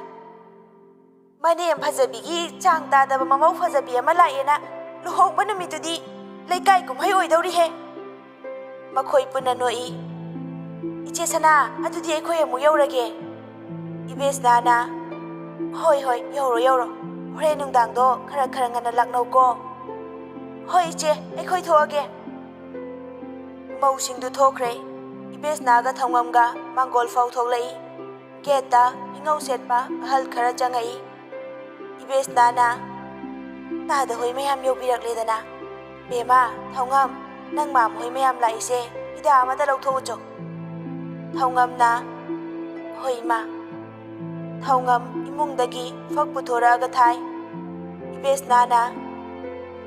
ꯃꯅꯦꯝ ꯐꯖꯕꯤꯒꯤ ꯆꯥꯡ ꯇꯥꯗꯕ ꯃꯃꯧ ꯐꯖꯕꯤ ꯑꯃ ꯂꯥꯛꯑꯦꯅ ꯂꯨꯍꯣꯡꯕ ꯅꯨꯃꯤꯠꯇꯨꯗꯤ ꯂꯩꯀꯥꯏ ꯀꯨꯝꯍꯩ ꯑꯣꯏꯗꯧꯔꯤꯍꯦ꯫" ꯃꯈꯣꯏ ꯄꯨꯟꯅ ꯅꯣꯛꯏ꯫ "ꯏꯆꯦ ꯁꯅꯥ, ꯑꯗꯨꯗꯤ ꯑꯩꯈꯣꯏ ꯑꯃꯨꯛ ꯌꯧꯔꯒꯦ꯫" ꯏꯕꯦꯁꯅꯥꯅ, "ꯍꯣꯏ, ꯍꯣꯏ, ꯌꯧꯔꯣ, ꯌꯧꯔꯣ꯫ ꯍꯣꯔꯦꯟ ꯅꯨꯡꯗꯥꯡꯗꯣ ꯈꯔ ꯈꯔ ꯉꯟꯅ ꯂꯥꯛꯅꯧꯀꯣ꯫" "ꯍꯣꯏ ꯏꯆꯦ, ꯑꯩꯈꯣꯏ ꯊꯣꯛꯑꯒꯦ꯫" ꯃꯧꯁꯤꯡꯗꯨ ꯊꯣꯛꯈ꯭ꯔꯦ꯫ ꯏꯕꯦꯁꯅꯥꯒ ꯊꯧꯉꯝꯒ ꯃꯥꯡꯒꯣꯜ ꯐꯥꯎ ꯊꯣꯛꯂꯛꯏ꯫ ꯒꯦꯠꯇ ꯐꯤꯉꯧ ꯁꯦꯠꯄ ꯑꯍꯜ ꯈꯔ ꯆꯪꯉꯛꯏ꯫ ꯏꯕꯦꯁꯅꯥꯅ ꯇꯥꯗ ꯍꯣꯏ ꯃꯌꯥꯝ ꯌꯧꯕꯤꯔꯛꯂꯦꯗꯅ꯫ "ꯕꯦꯝꯃ, ꯊꯧꯉꯝ, ꯅꯪ ꯃꯥꯝ ꯍꯣꯏ ꯃꯌꯥꯝ ꯂꯥꯛꯏꯁꯦ, ꯐꯤꯗꯥ ꯑꯃꯗ ꯂꯧꯊꯣꯛꯎꯆꯣ꯫" ꯊꯧꯉꯝꯅ, "ꯍꯣꯏ, ꯏꯃꯥ꯫" ꯊꯧꯉꯝ ꯏꯃꯨꯡꯗꯒꯤ ꯐꯛ ꯄꯨꯊꯣꯔꯛꯑꯒ ꯊꯥꯏ꯫ ꯏꯕꯦꯁꯅꯥꯅ,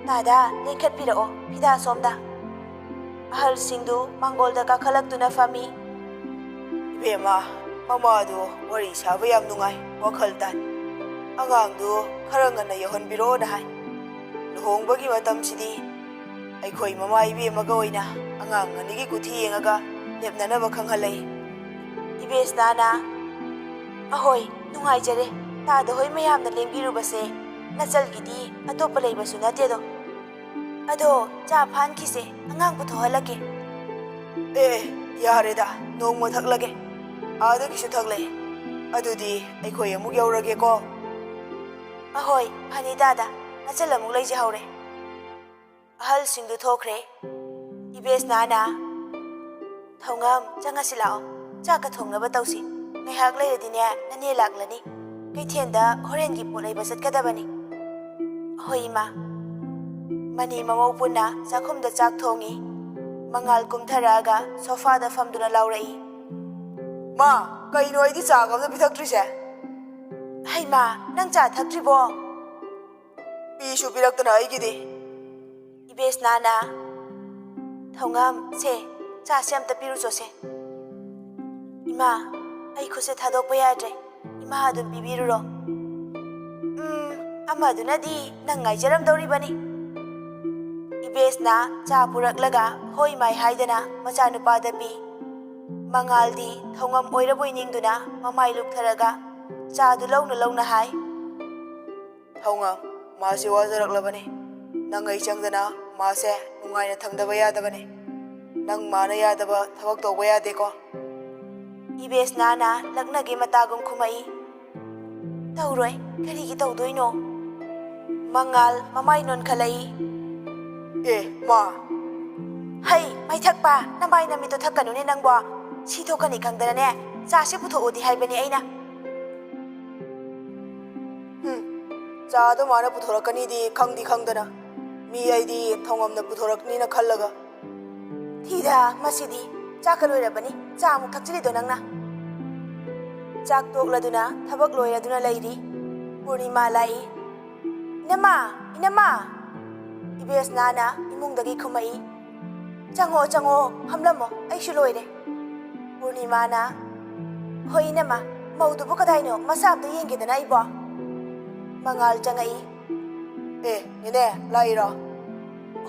"ꯇꯥꯗ, ꯂꯦꯡꯈꯠꯄꯤꯔꯛꯑꯣ ꯐꯤꯗꯥ ꯁꯣꯝꯗ꯫" ꯑꯍꯜꯁꯤꯡꯗꯨ ꯃꯥꯡꯒꯣꯜꯗ ꯀꯥꯈꯠꯂꯛꯇꯨꯅ ꯐꯝꯃꯤ꯫ "ꯏꯕꯦꯝꯃ, ꯃꯃꯥꯗꯨ ꯋꯥꯔꯤ ꯁꯥꯕ ꯌꯥꯝ ꯅꯨꯡꯉꯥꯏ, ꯋꯥꯈꯜ ꯇꯥꯏ꯫ ꯑꯉꯥꯡꯗꯨ ꯈꯔ ꯉꯟꯅ ꯌꯧꯍꯟꯕꯤꯔꯛꯑꯣꯅ ꯍꯥꯏ꯫ ꯂꯨꯍꯣꯡꯕꯒꯤ ꯃꯇꯝꯁꯤꯗꯤ ꯑꯩꯈꯣꯏ ꯃꯃꯥ ꯏꯕꯦꯝꯃꯒ ꯑꯣꯏꯅ ꯑꯉꯥꯡ ꯑꯅꯤꯒꯤ ꯀꯨꯊꯤ ꯌꯦꯡꯉꯒ ꯂꯦꯞꯅꯅꯕ ꯈꯪꯍꯜꯂꯛꯏ꯫" ꯏꯕꯦꯁꯅꯥꯅ, "ꯑꯍꯣꯏ, ꯅꯨꯡꯉꯥꯏꯖꯔꯦ꯫ ꯇꯥꯗ ꯍꯣꯏ ꯃꯌꯥꯝꯅ ꯂꯦꯡꯕꯤꯔꯨꯕꯁꯦ ꯅꯆꯜꯒꯤꯗꯤ ꯑꯇꯣꯞꯄ ꯂꯩꯕꯁꯨ ꯅꯠꯇꯦꯗꯣ꯫ ꯑꯗꯣ ꯆꯥ ꯐꯥꯟꯈꯤꯁꯦ, ꯑꯉꯥꯡ ꯄꯨꯊꯣꯛꯍꯜꯂꯛꯀꯦ꯫" "ꯑꯦ, ꯌꯥꯔꯦꯗ, ꯅꯣꯡꯃ ꯊꯛꯂꯒꯦ꯫ ꯑꯥꯗꯒꯤꯁꯨ ꯊꯛꯂꯦ꯫ ꯑꯗꯨꯗꯤ ꯑꯩꯈꯣꯏ ꯑꯃꯨꯛ ꯌꯧꯔꯒꯦꯀꯣ꯫" "ꯑꯍꯣꯏ, ꯐꯅꯤ ꯇꯥꯗ, ꯅꯆꯜ ꯑꯃꯨꯛ ꯂꯩꯖꯍꯧꯔꯦ꯫" ꯑꯍꯜꯁꯤꯡꯗꯨ ꯊꯣꯛꯈ꯭ꯔꯦ꯫ ꯏꯕꯦꯁꯅꯥꯅ, "ꯊꯧꯉꯝ, ꯆꯪꯉꯁꯤ ꯂꯥꯛꯑꯣ꯫ ꯆꯥꯛꯀ ꯊꯣꯡꯅꯕ ꯇꯧꯁꯤ꯫ ꯉꯥꯏꯍꯥꯛ ꯂꯩꯔꯗꯤꯅꯦ, ꯅꯅꯦ ꯂꯥꯛꯂꯅꯤ꯫ ꯀꯩꯊꯦꯜꯗ ꯍꯣꯔꯦꯟꯒꯤ ꯄꯣꯠ ꯂꯩꯕ ꯆꯠꯀꯗꯕꯅꯤ꯫" "ꯍꯣꯏ, ꯏꯃꯥ꯫" ꯃꯅꯤ ꯃꯃꯧ ꯄꯨꯟꯅ ꯆꯥꯛꯈꯨꯝꯗ ꯆꯥꯛ ꯊꯣꯡꯉꯤ꯫ ꯃꯉꯥꯜ ꯀꯨꯝꯊꯔꯛꯑꯒ ꯁꯣꯐꯥꯗ ꯐꯝꯗꯨꯅ ꯂꯥꯎꯔꯛꯏ꯫ "ꯃꯥ, ꯀꯩꯅꯣ ꯑꯩꯗꯤ ꯆꯥꯒ ꯑꯝꯇ ꯄꯤꯊꯛꯇ꯭ꯔꯤꯁꯦ?" "ꯍꯩꯃꯥ, ꯅꯪ ꯆꯥ ꯊꯛꯇ꯭ꯔꯤꯕꯣ?" "ꯄꯤꯁꯨ ꯄꯤꯔꯛꯇꯅ ꯑꯩꯒꯤꯗꯤ꯫" ꯏꯕꯦꯁꯅꯥꯅ, "ꯊꯧꯉꯝ, ꯁꯦ, ꯆꯥꯁꯦ ꯑꯝꯇ ꯄꯤꯔꯨꯆꯣꯁꯦ꯫" "ꯏꯃꯥ, ꯑꯩ ꯈꯨꯠꯁꯦ ꯊꯥꯗꯣꯛꯄ ꯌꯥꯗ꯭ꯔꯦ꯫ ꯏꯃꯥ ꯑꯗꯨꯝ ꯄꯤꯕꯤꯔꯨꯔꯣ꯫" "ꯎꯝ, ꯑꯃꯗꯨꯅꯗꯤ ꯅꯪ ꯉꯥꯏꯖꯔꯝꯗꯧꯔꯤꯕꯅꯤ꯫" ꯏꯕꯦꯁꯅ ꯆꯥ ꯄꯨꯔꯛꯂꯒ ꯍꯣꯏ ꯃꯥꯏ ꯍꯥꯏꯗꯅ ꯃꯆꯥꯅꯨꯄꯥꯗ ꯄꯤ꯫ ꯃꯉꯥꯜꯗꯤ ꯊꯧꯉꯝ ꯑꯣꯏꯔꯕꯣꯏ ꯅꯤꯡꯗꯨꯅ ꯃꯃꯥꯏ ꯂꯨꯞꯊꯔꯒ ꯆꯥꯗꯨ ꯂꯧꯅ ꯂꯧꯅ ꯍꯥꯏ꯫ "ꯊꯧꯉꯝ, ꯃꯥꯁꯦ ꯋꯥꯖꯔꯛꯂꯕꯅꯤ꯫ ꯅꯪ ꯑꯩ ꯆꯪꯗꯅ ꯃꯥꯁꯦ ꯅꯨꯡꯉꯥꯏꯅ ꯊꯝꯗꯕ ꯌꯥꯗꯕꯅꯤ꯫ ꯅꯪ ꯃꯥꯅ ꯌꯥꯗꯕ ꯊꯕꯛ ꯇꯧꯕ ꯌꯥꯗꯦꯀꯣ꯫" ꯏꯕꯦꯁꯅꯥꯅ ꯂꯛꯅꯒꯦ ꯃꯇꯥꯒꯨꯝ ꯈꯨꯝꯃꯛꯏ꯫ "ꯇꯧꯔꯣꯏ, ꯀꯔꯤꯒꯤ ꯇꯧꯗꯣꯏꯅꯣ?" ꯃꯉꯥꯜ ꯃꯃꯥꯏ ꯅꯣꯟꯈꯠꯂꯛꯏ꯫ "ꯑꯦ, ꯃꯥ!" "ꯍꯩ, ꯃꯩꯊꯛꯄ, ꯅꯃꯥꯏ ꯅꯃꯤꯠꯇꯣ ꯊꯛꯀꯅꯨꯅꯦ ꯅꯪꯕꯣ꯫ ꯁꯤ ꯊꯣꯛꯀꯅꯤ ꯈꯪꯗꯅꯅꯦ, ꯆꯥꯁꯦ ꯄꯨꯊꯣꯛꯎꯗꯤ ꯍꯥꯏꯕꯅꯤ ꯑꯩꯅ꯫ ꯍꯨꯝ, ꯆꯥꯗꯣ ꯃꯥꯅ ꯄꯨꯊꯣꯔꯛꯀꯅꯤꯗꯤ ꯈꯪꯗꯤ ꯈꯪꯗꯅ, ꯃꯤ ꯑꯩꯗꯤ ꯊꯧꯉꯝꯅ ꯄꯨꯊꯣꯔꯛꯅꯤꯅ ꯈꯜꯂꯒ꯫ ꯊꯤꯗ, ꯃꯁꯤꯗꯤ ꯆꯥꯛꯀ ꯂꯣꯏꯔꯕꯅꯤ, ꯆꯥ ꯑꯃꯨꯛ ꯊꯛꯆꯤꯜꯂꯤꯗꯣ ꯅꯪꯅ꯫ ꯆꯥꯛ ꯇꯣꯛꯂꯗꯨꯅ ꯊꯕꯛ ꯂꯣꯏꯔꯗꯨꯅ ꯂꯩꯔꯤ꯫ ꯄꯨꯔꯅꯤꯃꯥ ꯂꯥꯛꯏ꯫ "ꯏꯅꯝꯃ, ꯏꯅꯝꯃ!" ꯏꯕꯦꯁꯅꯥꯅ ꯏꯃꯨꯡꯗꯒꯤ ꯈꯨꯝꯃꯛꯏ꯫ "ꯆꯪꯉꯣ, ꯆꯪꯉꯣ, ꯐꯝꯂꯝꯃꯣ, ꯑꯩꯁꯨ ꯂꯣꯏꯔꯦ꯫" ꯄꯨꯔꯅꯤꯃꯥꯅ, "ꯍꯣꯏ ꯏꯅꯝꯃ, ꯃꯧꯗꯨꯕꯨ ꯀꯗꯥꯏꯅꯣ? ꯃꯁꯥ ꯑꯝꯇ ꯌꯦꯡꯒꯦꯗꯅ ꯑꯩꯕꯣ꯫" ꯃꯉꯥꯜ ꯆꯪꯉꯛꯏ꯫ "ꯑꯦ, ꯅꯦꯅꯦ, ꯂꯥꯛꯏꯔꯣ?"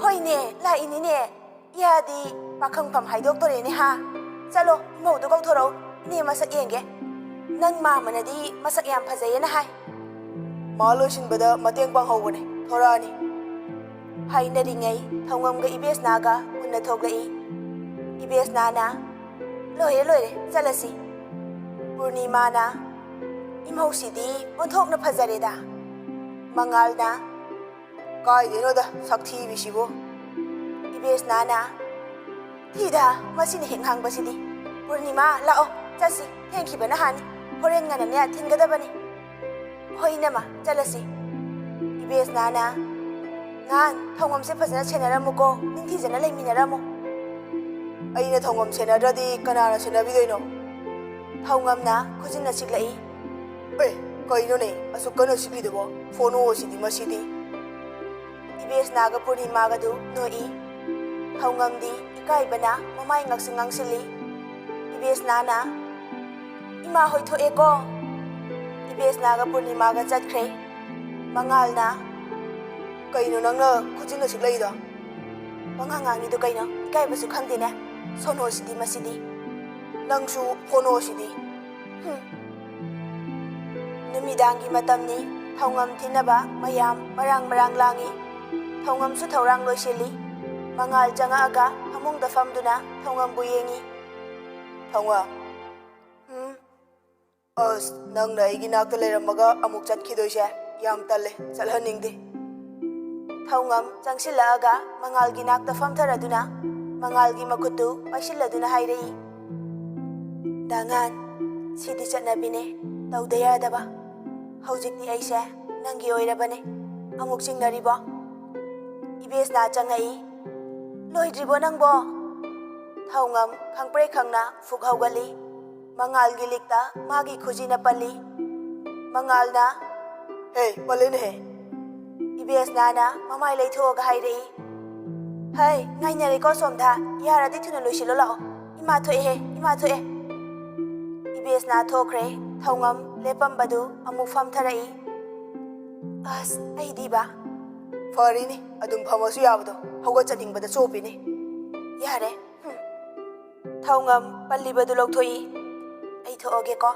"ꯍꯣꯏꯅꯦ, ꯂꯥꯛꯏꯅꯤꯅꯦ꯫ ꯏꯌꯥꯗꯤ ꯄꯥꯈꯪꯐꯝ ꯍꯥꯏꯗꯣꯛꯇꯣꯔꯦꯅꯦ ꯍꯥ꯫ ꯆꯠꯂꯣ, ꯏꯃꯧꯗꯣ ꯀꯧꯊꯣꯔꯛꯎ, ꯏꯅꯦ ꯃꯁꯛ ꯌꯦꯡꯒꯦ꯫ ꯅꯪ ꯃꯥꯝꯃꯅꯗꯤ ꯃꯁꯛ ꯌꯥꯝ ꯐꯖꯩꯌꯦꯅ ꯍꯥꯏ꯫" "ꯃꯥ ꯂꯣꯏꯁꯤꯟꯕꯗ ꯃꯇꯦꯡ ꯄꯥꯡꯍꯧꯕꯅꯦ, ꯊꯣꯔꯛꯑꯅꯤ꯫" ꯍꯥꯏꯅꯔꯤꯉꯩ ꯊꯧꯉꯝꯒ ꯏꯕꯦꯁꯅꯥꯒ ꯄꯨꯟꯅ ꯊꯣꯛꯂꯛꯏ꯫ ꯏꯕꯦꯁꯅꯥꯅ, "ꯂꯣꯏꯔꯦ, ꯂꯣꯏꯔꯦ, ꯆꯠꯂꯁꯤ꯫" ꯄꯨꯔꯅꯤꯃꯥꯅ, "ꯏꯃꯧꯁꯤꯗꯤ ꯑꯣꯟꯊꯣꯛꯅ ꯐꯖꯔꯦꯗ꯫" ꯃꯉꯥꯜꯅ, "ꯀꯥꯏꯗꯩꯅꯣꯗ, ꯁꯛꯊꯤꯕꯤꯁꯤꯕꯨ꯫" ꯏꯕꯦꯁꯅꯥꯅ, "ꯊꯤꯗ, ꯃꯁꯤꯅ ꯍꯦꯛ ꯉꯥꯡꯕꯁꯤꯗꯤ꯫ ꯄꯨꯔꯅꯤꯃꯥ, ꯂꯥꯛꯑꯣ, ꯆꯠꯁꯤ, ꯊꯦꯡꯈꯤꯕꯅ ꯍꯥꯟꯅꯤ꯫ ꯍꯣꯔꯦꯟ ꯉꯟꯅꯅꯦ ꯊꯤꯟꯒꯗꯕꯅꯤ꯫" "ꯍꯣꯏ ꯏꯅꯝꯃ, ꯆꯠꯂꯁꯤ꯫" ꯏꯕꯦꯁꯅꯥꯅ, "ꯉꯥꯟ, ꯊꯧꯉꯝꯁꯦ ꯐꯖꯅ ꯁꯦꯟꯅꯔꯝꯃꯨꯀꯣ, ꯅꯤꯡꯊꯤꯖꯅ ꯂꯩꯃꯤꯟꯅꯔꯝꯃꯨ꯫" "ꯑꯩꯅ ꯊꯧꯉꯝ ꯁꯦꯟꯅꯗ꯭ꯔꯗꯤ ꯀꯅꯥꯅ ꯁꯦꯟꯅꯕꯤꯗꯣꯏꯅꯣ?" ꯊꯧꯉꯝꯅ ꯈꯨꯖꯤꯟꯅ ꯁꯤꯛꯂꯛꯏ꯫ "ꯑꯦ, ꯀꯩꯅꯣꯅꯦ ꯑꯁꯨꯛ ꯀꯟꯅ ꯁꯤꯛꯂꯤꯗꯨꯕꯣ? ꯐꯣꯟ ꯑꯣ ꯁꯤꯗꯤ ꯃꯁꯤꯗꯤ꯫" ꯏꯕꯦꯁꯅꯥꯒ ꯄꯨꯔꯅꯤꯃꯥꯒꯗꯨ ꯅꯣꯛꯏ꯫ ꯊꯧꯉꯝꯗꯤ ꯏꯀꯥꯏꯕꯅ ꯃꯃꯥꯏ ꯉꯥꯛꯁꯤꯡ ꯉꯥꯡꯁꯤꯜꯂꯤ꯫ ꯏꯕꯦꯁꯅꯥꯅ, "ꯏꯃꯥ ꯍꯣꯏ ꯊꯣꯛꯑꯦꯀꯣ꯫" ꯏꯕꯦꯁꯅꯥꯒ ꯄꯨꯔꯅꯤꯃꯥꯒ ꯆꯠꯈ꯭ꯔꯦ꯫ ꯃꯉꯥꯜꯅ, "ꯀꯩꯅꯣ ꯅꯪꯅ ꯈꯨꯖꯤꯟꯅ ꯁꯤꯛꯂꯛꯏꯗꯣ?" "ꯄꯉꯥꯡ ꯉꯥꯡꯉꯤꯗꯣ ꯀꯩꯅꯣ? ꯏꯀꯥꯏꯕꯁꯨ ꯈꯪꯗꯦꯅꯦ꯫ ꯁꯣꯅꯣꯁꯤꯗꯤ ꯃꯁꯤꯗꯤ꯫" "ꯅꯪꯁꯨ ꯐꯣꯟ ꯑꯣ ꯁꯤꯗꯤ꯫" ꯍꯨꯝ꯫ ꯅꯨꯃꯤꯗꯥꯡꯒꯤ ꯃꯇꯝꯅꯤ꯫ ꯊꯧꯉꯝ ꯊꯤꯟꯅꯕ ꯃꯌꯥꯝ ꯃꯔꯥꯡ ꯃꯔꯥꯡ ꯂꯥꯡꯏ꯫ ꯊꯧꯉꯝꯁꯨ ꯊꯧꯔꯥꯡ ꯂꯣꯏꯁꯤꯜꯂꯤ꯫ ꯃꯉꯥꯜ ꯆꯪꯉꯛꯑꯒ ꯐꯃꯨꯡꯗ ꯐꯝꯗꯨꯅ ꯊꯧꯉꯝꯕꯨ ꯌꯦꯡꯏ꯫ "ꯊꯧꯉꯝ꯫" "ꯎꯝ?" "ꯑꯁ, ꯅꯪꯅ ꯑꯩꯒꯤ ꯅꯥꯛꯇ ꯂꯩꯔꯝꯃꯒ ꯑꯃꯨꯛ ꯆꯠꯈꯤꯗꯣꯏꯁꯦ ꯌꯥꯝ ꯇꯜꯂꯦ, ꯆꯠꯍꯟꯅꯤꯡꯗꯦ꯫" ꯊꯧꯉꯝ ꯆꯪꯁꯤꯜꯂꯛꯑꯒ ꯃꯉꯥꯜꯒꯤ ꯅꯥꯛꯇ ꯐꯝꯊꯔꯗꯨꯅ ꯃꯉꯥꯜꯒꯤ ꯃꯈꯨꯠꯇꯨ ꯄꯥꯏꯁꯤꯜꯂꯗꯨꯅ ꯍꯥꯏꯔꯛꯏ꯫ "ꯗꯥꯉꯥꯟ, ꯁꯤꯗꯤ ꯆꯠꯅꯕꯤꯅꯦ, ꯇꯧꯗ ꯌꯥꯗꯕ꯫ ꯍꯧꯖꯤꯛꯇꯤ ꯑꯩꯁꯦ ꯅꯪꯒꯤ ꯑꯣꯏꯔꯕꯅꯦ꯫ ꯑꯃꯨꯛ ꯆꯤꯡꯅꯔꯤꯕꯣ? ꯏꯕꯦꯁꯅꯥ ꯆꯪꯉꯛꯏ꯫ "ꯂꯣꯏꯗ꯭ꯔꯤꯕꯣ ꯅꯪꯕꯣ?" ꯊꯧꯉꯝ ꯈꯪꯄ꯭ꯔꯦꯛ ꯈꯪꯅ ꯐꯨꯛ ꯍꯧꯒꯠꯂꯤ꯫ ꯃꯉꯥꯜꯒꯤ ꯂꯤꯛꯇ ꯃꯥꯒꯤ ꯈꯨꯖꯤꯅ ꯄꯜꯂꯤ꯫ ꯃꯉꯥꯜꯅ, "ꯍꯦ, ꯄꯜꯂꯦꯅꯦꯍꯦ!" ꯏꯕꯦꯁꯅꯥꯅ ꯃꯃꯥꯏ ꯂꯩꯊꯣꯛꯑꯒ ꯍꯥꯏꯔꯛꯏ꯫ "ꯍꯩ, ꯉꯥꯏꯅꯔꯦꯀꯣ ꯁꯣꯝꯗ꯫ ꯌꯥꯔꯗꯤ ꯊꯨꯅ ꯂꯣꯏꯁꯤꯜꯂꯣ ꯂꯥꯛꯑꯣ꯫ ꯏꯃꯥ ꯊꯣꯛꯑꯦꯍꯦ, ꯏꯃꯥ ꯊꯣꯛꯑꯦ!" ꯏꯕꯦꯁꯅꯥ ꯊꯣꯛꯈ꯭ꯔꯦ꯫ ꯊꯧꯉꯝ ꯂꯦꯞꯄꯝꯕꯗꯨ ꯑꯃꯨꯛ ꯐꯝꯊꯔꯛꯏ꯫ "ꯑꯁ, ꯑꯩꯗꯤꯕ!" "ꯐꯔꯤꯅꯤ, ꯑꯗꯨꯝ ꯐꯝꯃꯁꯨ ꯌꯥꯕꯗꯣ꯫ ꯍꯧꯒꯠꯆꯅꯤꯡꯕꯗ ꯆꯣꯞꯄꯤꯅꯤ꯫ ꯌꯥꯔꯦ꯫ ꯍꯨꯝ!" ꯊꯧꯉꯝ ꯄꯜꯂꯤꯕꯗꯨ ꯂꯧꯊꯣꯛꯏ꯫ "ꯑꯩ ꯊꯣꯛꯑꯒꯦꯀꯣ꯫"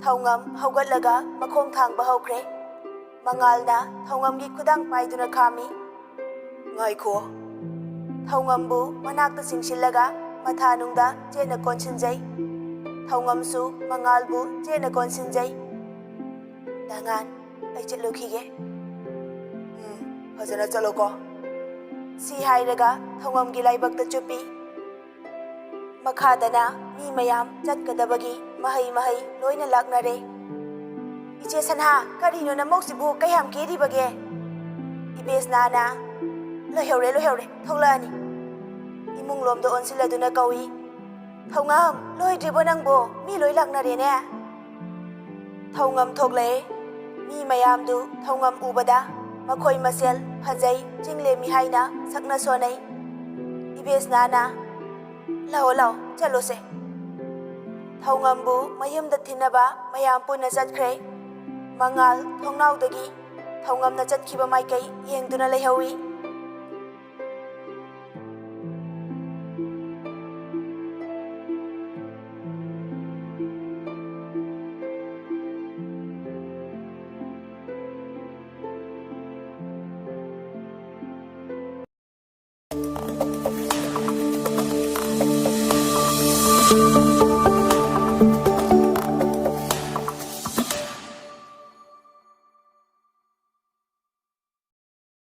ꯊꯧꯉꯝ ꯍꯧꯒꯠꯂꯒ ꯃꯈꯣꯡ ꯊꯥꯡꯕ ꯍꯧꯈ꯭ꯔꯦ꯫ ꯃꯉꯥꯜꯅ ꯊꯧꯉꯝꯒꯤ ꯈꯨꯗꯥꯡ ꯄꯥꯏꯗꯨꯅ ꯈꯥꯝꯃꯤ꯫ "ꯉꯥꯏꯈꯣ!" ꯊꯧꯉꯝꯕꯨ ꯃꯅꯥꯛꯇ ꯆꯤꯡꯁꯤꯜꯂꯒ ꯃꯊꯥꯅꯨꯡꯗ ꯆꯦꯠꯅ ꯀꯣꯟꯁꯤꯟꯖꯩ꯫ ꯊꯧꯉꯝꯁꯨ ꯃꯉꯥꯜꯕꯨ ꯆꯦꯠꯅ ꯀꯣꯟꯁꯤꯟꯖꯩ꯫ "ꯗꯥꯉꯥꯟ, ꯑꯩ ꯆꯠꯂꯨꯈꯤꯒꯦ꯫" "ꯎꯝ, ꯐꯖꯅ ꯆꯠꯂꯣꯀꯣ꯫" ꯁꯤ ꯍꯥꯏꯔꯒ ꯊꯧꯉꯝꯒꯤ ꯂꯥꯏꯕꯛꯇ ꯆꯨꯞꯄꯤ꯫ ꯃꯈꯥꯗꯅ ꯃꯤ ꯃꯌꯥꯝ ꯆꯠꯀꯗꯕꯒꯤ ꯃꯍꯩ ꯃꯍꯩ ꯂꯣꯏꯅ ꯂꯥꯛꯅꯔꯦ꯫ "ꯏꯆꯦ ꯁꯅꯥ, ꯀꯔꯤꯅꯣ ꯅꯃꯧꯁꯤꯕꯨ ꯀꯌꯥꯝ ꯀꯦꯔꯤꯕꯒꯦ?" ꯏꯕꯦꯁꯅꯥꯅ, "ꯂꯣꯏꯍꯧꯔꯦ, ꯂꯣꯏꯍꯧꯔꯦ, ꯊꯣꯛꯂꯛꯑꯅꯤ꯫" ꯏꯃꯨꯡꯂꯣꯝꯗ ꯑꯣꯟꯁꯤꯜꯂꯗꯨꯅ ꯀꯧꯏ꯫ "ꯊꯧꯉꯝ, ꯂꯣꯏꯗ꯭ꯔꯤꯕꯣ ꯅꯪꯕꯣ? ꯃꯤ ꯂꯣꯏ ꯂꯥꯛꯅꯔꯦꯅꯦ꯫" ꯊꯧꯉꯝ ꯊꯣꯛꯂꯛꯑꯦ꯫ ꯃꯤ ꯃꯌꯥꯝꯗꯨ ꯊꯧꯉꯝ ꯎꯕꯗ ꯃꯈꯣꯏ ꯃꯁꯦꯜ ꯐꯖꯩ, ꯆꯤꯡ ꯂꯦꯝꯃꯤ ꯍꯥꯏꯅ ꯁꯛꯅ ꯁꯣꯟꯅꯩ꯫ ꯏꯕꯦꯁꯅꯥꯅ, "ꯂꯥꯛꯑꯣ, ꯂꯥꯛꯑꯣ, ꯆꯠꯂꯣꯁꯦ꯫" ꯊꯧꯉꯝꯕꯨ ꯃꯌꯨꯝꯗ ꯊꯤꯟꯅꯕ ꯃꯌꯥꯝ ꯄꯨꯟꯅ ꯆꯠꯈ꯭ꯔꯦ꯫ ꯃꯉꯥꯜ ꯊꯣꯡꯅꯥꯎꯗꯒꯤ ꯊꯧꯉꯝꯅ ꯆꯠꯈꯤꯕ ꯃꯥꯏꯀꯩ ꯌꯦꯡꯗꯨꯅ ꯂꯩꯍꯧꯏ꯫